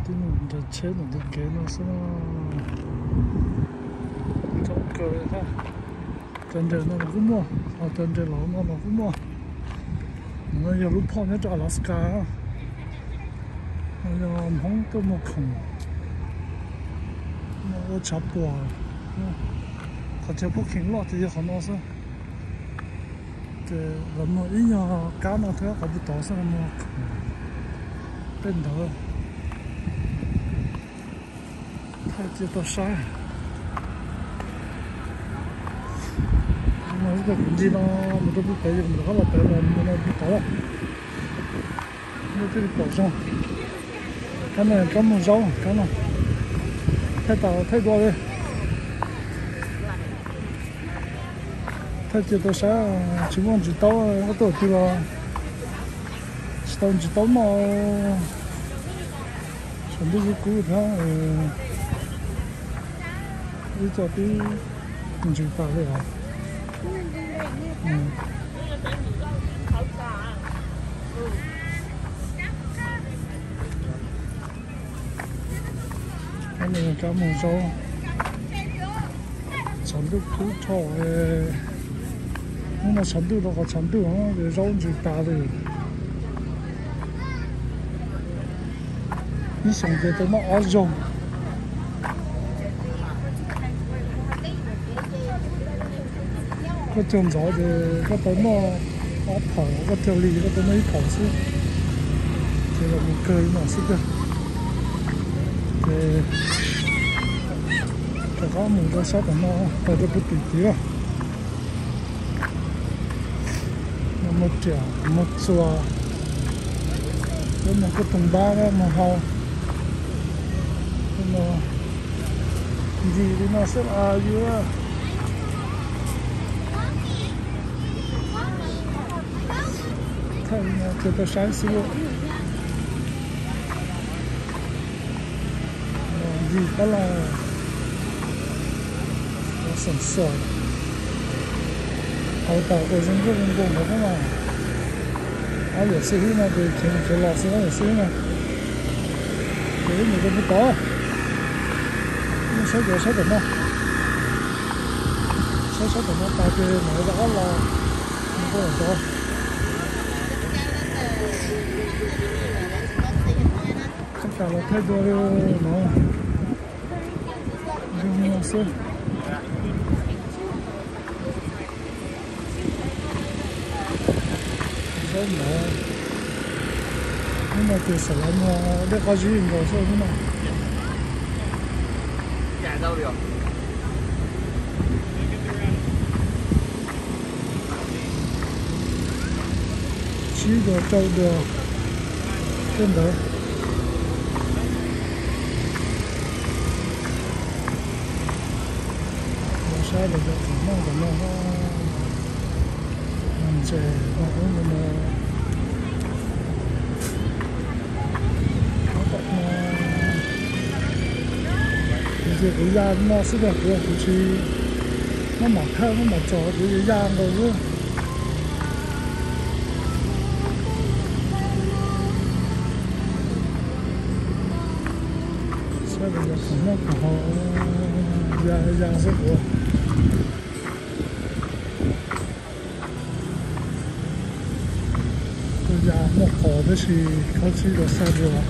Tib neeg nres tsheb ntawm ntug kev no xwb no. Coob kawg li thiab. Cov nres no los kuj muaj, ho cov nres laus no los kuj muaj. No yog lub phoj nyob rau Alaska. No yog Hmoob tuaj muag khoom, muag ua tshav puam. Qhov chaw puag kheem loj ces yog qhov no xwb. Ces lawv muag ib nyuag kab no thiab qhov puag tod xwb, muag khoom tej ntawd. Thaij cia tau saib. Kuv ncig no mus rau pem, yus mus rov qab los pem los mus no pem tod. Nej thiaj li pom zoo. Kab no kab muag zaub, kab no thaij tas thaij dua li. Thaij cia tau saib, tsis muaj ntsis taub, koj tuaj tim los tsis tau ntsis taub noj. Saum ntuj kub kub thiab, ib co twb ntsws tas li os. Kab muag zaub, tshav ntuj kub dhau. Hnub no tshav ntuj rau qhov tshav ntuj, zaub ntsws tas li. Ib xyoos ces tau noj ob zaug. Koj cog ntxov ces koj tau noj ob phaum, koj cog lig koj tau noj ib phaum xwb. Ces los mus kawg li no xwb tiag. Ces rov qab mus rau sab tom no, pais rau puag tim tid. No muag riam, muag txuas, muag koj tus npab, muag hau. No ncig li no xwb los yuav thaij li no ces tau saib xwb. Ncig tab laj, xom xom, hauv tas ua zoo nkauj zoo nraug ntawd thiab mas. Ob yam xib hwb no ces khiav mus khiav los xwb, ob yam xib hwb no. Ces wb mus rau puag tod, saib cov sab tom no, saib sab tom no tas ces mam li rov qab los mus rau tom tod. Txoj kev los thaij dua li no, zoo no xwb. Zaub mov, hnub no ces xav los muag dej qab zib nkaus xwb hnub no. Tsib duas rau duas tej ntawd. Saib los cov khoom noj tom no, ntses no, ub no, tom no. Kuv ces kuv ya no xwb tiag, kuv, kuv tsis maj mam thaij maj mam tsom, kuv ya nkaus xwb. Saib los cov khoom noj khoom haus, ya ya xwb kuv. Tus ya muaj qos tab sis khaub tsib rau xaj dua.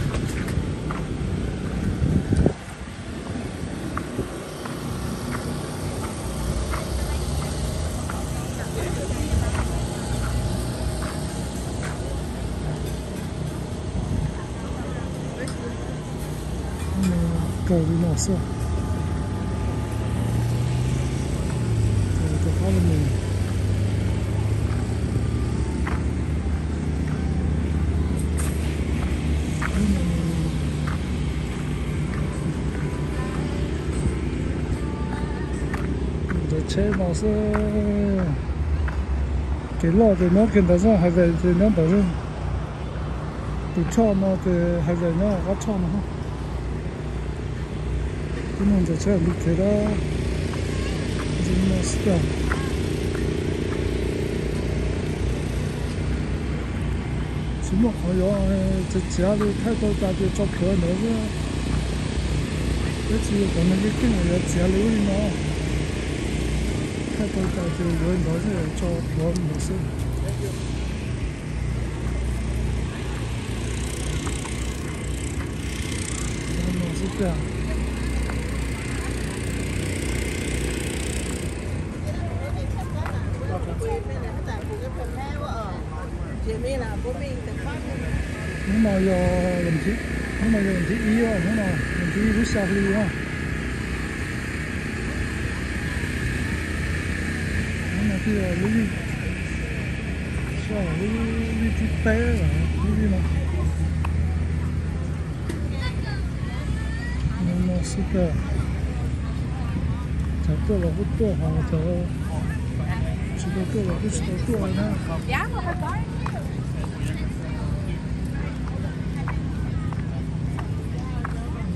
Kawg li no xwb. Rov qab los mus. Ntawm tsheb no xwb. Kev loj ces nyob kiag ntawd xwb, hais tias ces nyob ntawd xwb. Tus choj no ces hais tias nyob qab choj no. Tib neeg ntawm tsheb ntawm kev dab, ntawm no xwb. Muaj qhov yuav txiav txiav li, thaij tau tas ces tso plhuav ntawd xwb. Peb tsis yog cov neeg keej keej uas yuav txiav li ub li no. Thaij tau tas ces yuav ntawd xwb, tso plhuav ntawd xwb. Xwb tiag. Hnub no yog, hnub no yog vas thib ib, hnub no vas thib ib lub xya hli na. Hnub no twb yog lub vij, lub vij thib peb lawm, lub vij no. No xwb tiag. Cov tuaj los kuj tuaj, ho cov tsis tau tuaj los kuj tsis tau tuaj na.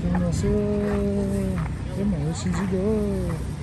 Cov no xwb, peb mam li sib ntsib dua.